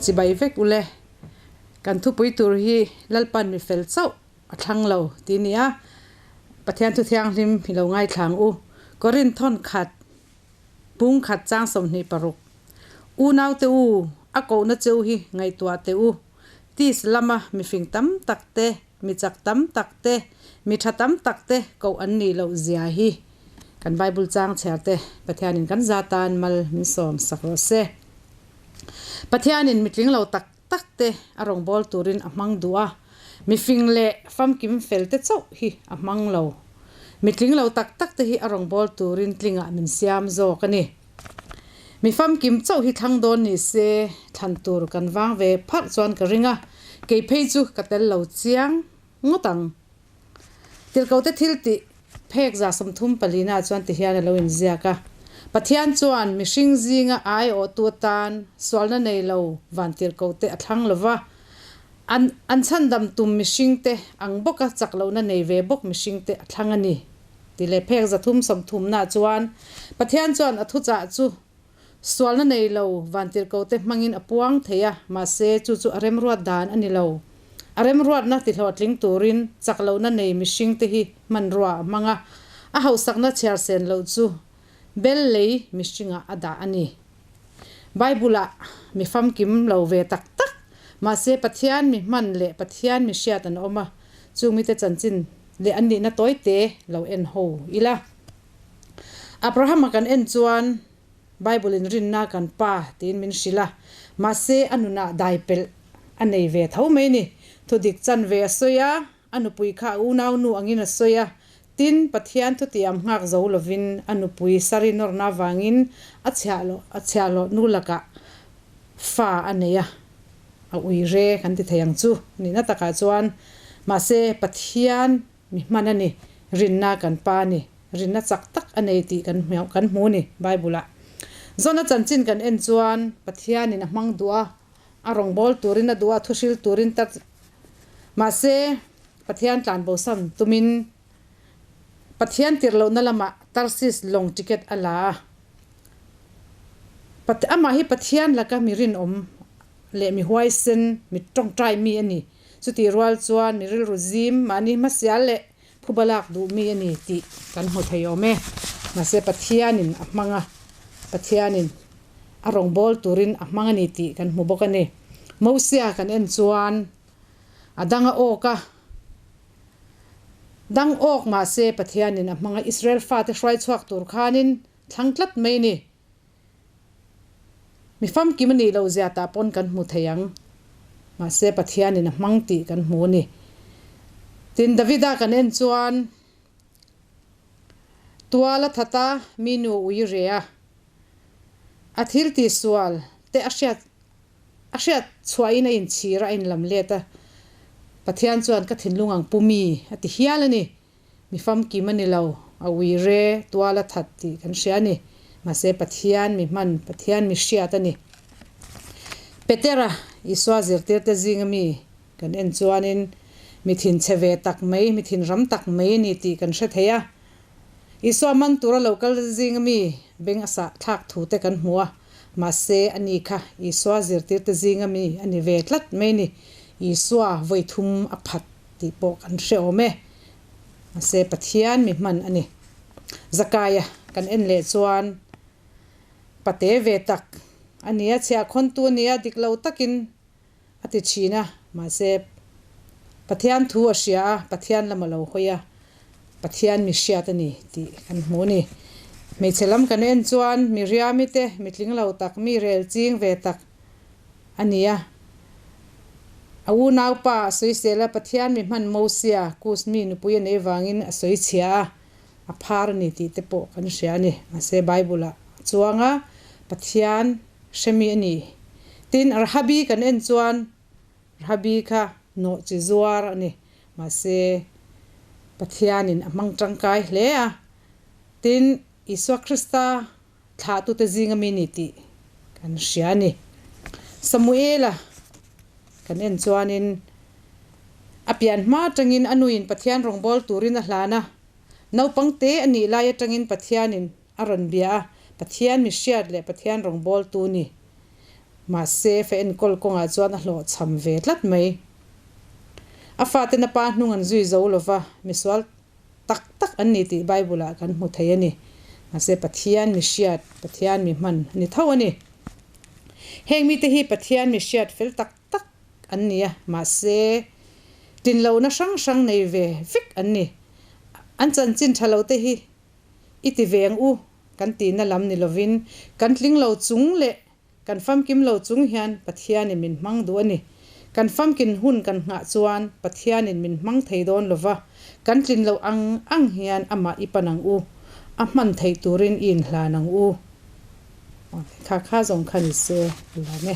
Chibai vek ule. Kan thupui tur hi Lalpan mi fel chauh a thlang lo tih a ni a. Pathian thu thianghlim hi lo ngaithlang u. Korinth thawn khat pung khat chang 26. Unaute u, a kohna cheu hi ngaihtuah teh u. Tis lama mifing tam tak te, mi chak tam tak te, mi tha tam tak te koh an nih loh zia hi kan Bible chang chhiar te Pathianin kan za tan mal min sawm sak rawh se. Pathianin mitling lo tak tak te a rawngbâwl turin a hmang duh a, mifing leh famkim fel te chauh hi a hmang lo. Mitling lo tak tak te hi a rawngbâwl turin tlingah min siam zawk a ni. Mi famkim chauh hi thlang dawn ni se, thlan tur kan vang ve pharh chuan ka ring a, kei phei chu ka tel lo chiang ngawt ang. Tirhkohte thil tih phek 34 na chuan tihian a lo inziak a, Pathian chuan mihring zinga aiawhtu atan sualna nei lo van tirhkohte a thlang lo va, an an chhandam tum mihringte ang bawka chak lohna nei ve bawk mihringte a thlang a ni. Ti leh phek 330 na chuan Pathian chuan a thuchah chu sualna nei lo vantirhkohte hmangin a puang thei a, mahse chu chu a remruat dan a ni lo. A remruatna tihlawhtling turin chak lohna nei mihringte hi hmanrua a hmang a, a hauhsakna chhiar sen loh chu bel lei mihringah a dah a ni. Bible-ah mi famkim lo ve tak tak, mahse Pathian mi hman leh Pathian mi hriat an awm a, chung mite chanchin leh an nihna tawite lo en ho ila. Abraham-a kan en chuan Bible-in rinna kan pa tiin min hrilh a, mahse a nunah daipelh a nei ve tho mai ni. Thudik chan ve a sawi a, a nupui kha a unau nu angin a sawi a, tin Pathian thutiam nghak zo lovin a nupui Sari nawrna avangin a chhiahhlawh a chhiahhlawh nu lakah fa a nei a, a ui re kan ti thei ang chu nihna takah chuan mahse Pathian mi hman a ni, rinna kan pa a ni, rinna chak tak a nei tih kan kan hmu a ni Bible-ah. Zona chanchin kan en chuan Pathianin a hmang duh a, a rawngbâwl turin a duh a, thuhril turin ta mahse Pathian tlanbosan tumin Pathian tirh lohna lamah Tarsis lawng ticket a la a. Amah hi Pathian laka mi rinawm leh mi huaisen, mi tawngtai mi a ni. Chutih rual chuan mi rilru zim, mahni hmasial leh phuba lak duh mi a ni tih kan hmu thei awm e. Mahse Pathianin a hmang a, Pathianin a rawngbâwl turin a hmang a ni tih kan hmu bawk a ni. Mosia kan en chuan a dang a awk a, dang awk mahse Pathianin a hmang a, Israel fate hruai chhuak tur khanin thlang tlat mai a ni. Mi famkim a nih loh zia tah pawn kan hmu thei ang. Mahse Pathianin a hmang tih kan hmu a ni. Tin, Davida kan en chuan tual a that a, mi nu ui re a. A thil tihsual te a hriat a hriat chhuahin a inchhir a, a inlam let a. Pathian chuan ka thinlung ang pu mi a ti hial a ni. Mi famkim a ni lo, a ui re tual a that tih kan hria a ni. Mahse Pathian mi hman, Pathian mi hriat a ni. Petera, Isua zirtirte zinga mi kan en chuanin mi thinchhe ve tak mai, mi thinram tak mai a ni tih kan hre thei a. Isua man tura lo kal zinga mi beng a sah thlak thu te kan hmu a, mahse a ni kha Isua zirtirte zinga mi a ni ve tlat mai a ni. Isua vawi thum a phat tih pawh kan hre awm e. Mahse Pathian mi hman a ni. Zakaia kan en leh chuan pate ve tak a ni a, chhiahkhawntu a ni a, dik lo takin a ti thin a. Mahse Pathian thu a hria a, Pathian lam a lo hawi a, Pathian mi hriat a ni tih kan hmu a ni. Hmeichhe lam kan en chuan mi riami te, mi tling lo tak, mi rel ching ve tak a ni a. A unaupa a sawisel a, Pathian mi hman Mosia, Kus mi nupui a neih vangin a sawi chhia a, a phar a ni tih te pawh kan hria a ni. Mahse Bible-ah a chuang a, Pathian hre mi a ni. Tin, Rahabi kan en chuan Rahabi kha nawh chi zuar a ni. Mahse Pathianin a hmang tangkai hle a. Tin, Isua Krista Thlahtute zinga mi ni tih kan hria a ni. Samuela kan en chuanin a pian hma atangin a nuin Pathian rawngbâwl turin a hlan a, naupang te a nih lai atangin Pathianin a rawn bia a, Pathian mi hriat leh Pathian rawngbâwltu ni. Mahse, fa enkawl kawngah chuan a hlawhchham ve tlat mai. A faten a pa hnung an zui zo lova, misual tak tak an ni tih Bible-ah kan hmu thei a ni. Mahse, Pathian mi hriat, Pathian mi hman a ni tho a ni. Heng mite hi Pathian mi hriat fel tak tak an ni a, mahse, tinlohna hrang hrang nei ve vek an ni. An chanchin tha lote hi i ti ve ang u kan tihna lam ni lovin, kan tling lo chung leh kan famkim lo chung hian Pathianin min hmang duh a ni. Kan famkin hun kan nghah chuan Pathianin min hmang thei dawn lova, kan tlin loh ang ang hian amah i pan ang u, a hman theih turin i inhlan ang u. Kha kha zawng kha ni se, a lawm e.